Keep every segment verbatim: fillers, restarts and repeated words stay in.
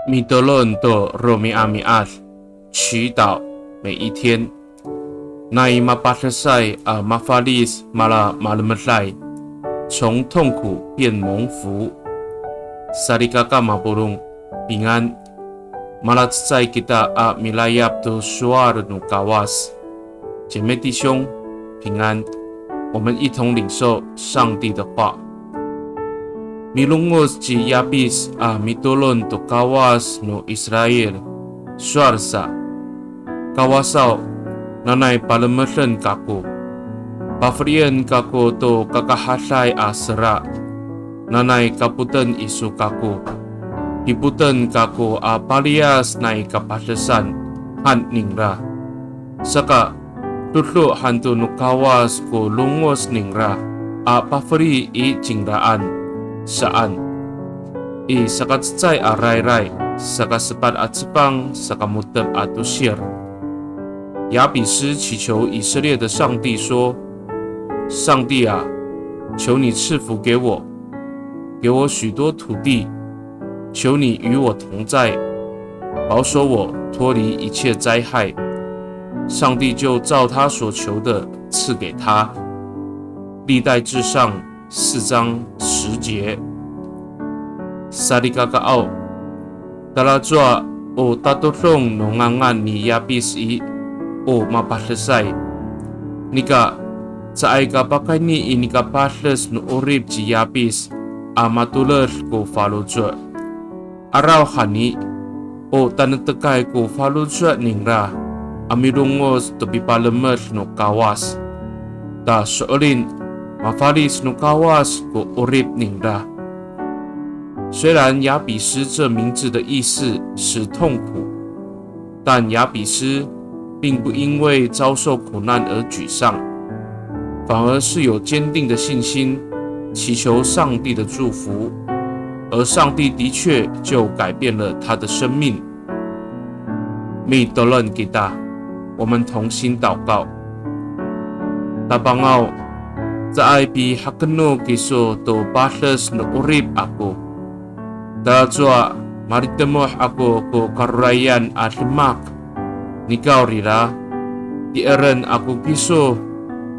Mitolon to romi'ami'ad, 祈祷每一天。Nai mapadesay a mafalic mala malemeday, 从痛苦变蒙福。Salikaka mapolong, 平安。Malacecay kita a milayap to sowal no Kawas. 姐妹弟兄，平安。我们一同领受上帝的话。Milongoc ci Yapis a mitolon to Kawas no Israil, sowal sa, Kawasaw, nanay palemeden kako. Pafelien kako to kakahaday a sera. Nanay kapoten iso kako. Dipoten kako a paliyas nai kapadesan, han ningra. Saka, dodo han to no Kawas ko longoc ningra a pafeli i cingraan, saan. I sakacecay a rayray, sakasepat a cefang, sakamo^tep a tosir. 雅比斯祈求以色列的上帝说：上帝啊，求你赐福给我，给我许多土地，求你与我同在，保守我脱离一切灾害。上帝就照他所求的赐给他。历代志上四章十节。Salikakaaw, talacowa o tatodong no ngangan ni Yapis i, o mapadesay. Nika, caay ka pakayni i nika pades no 'orip ci Yapis a matoled ko faloco'. 'Arawhani, o tanektekay ko faloco' ningra a milongoc to pipalemed no Kawas. Ta so'elin, mafalic no Kawas ko 'orip ningra. 虽然雅比斯这名字的意思是痛苦，但雅比斯并不因为遭受苦难而沮丧，反而是有坚定的信心，祈求上帝的祝福，而上帝的确就改变了他的生命。Mitolon kita, 我们同心祷告。Tapangaw, caay pihakeno kiso to pades no 'orip ako. Talacowa malitemoh ako ko karorayan a demak. Nikawrira, ti'eren ako kiso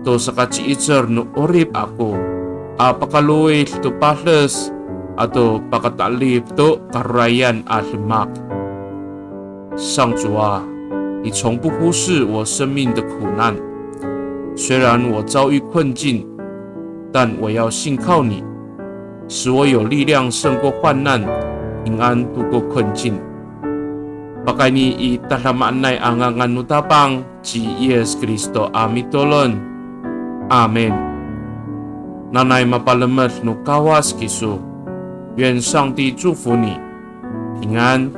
to sakaci'icel no 'orip ako a pakalowid to pades ato pakatalif to karorayan a demak. 上主啊，你从不忽视我生命的苦难。虽然我遭遇困境，但我要信靠你，使我有力量胜过患难，平安度过困境。Pakayni i tadamaanay a ngangan no Tapang ci Yis Kristo a mitolon. Amin. Nanay mapalemed no Kawas kiso. 愿上帝祝福你，平安。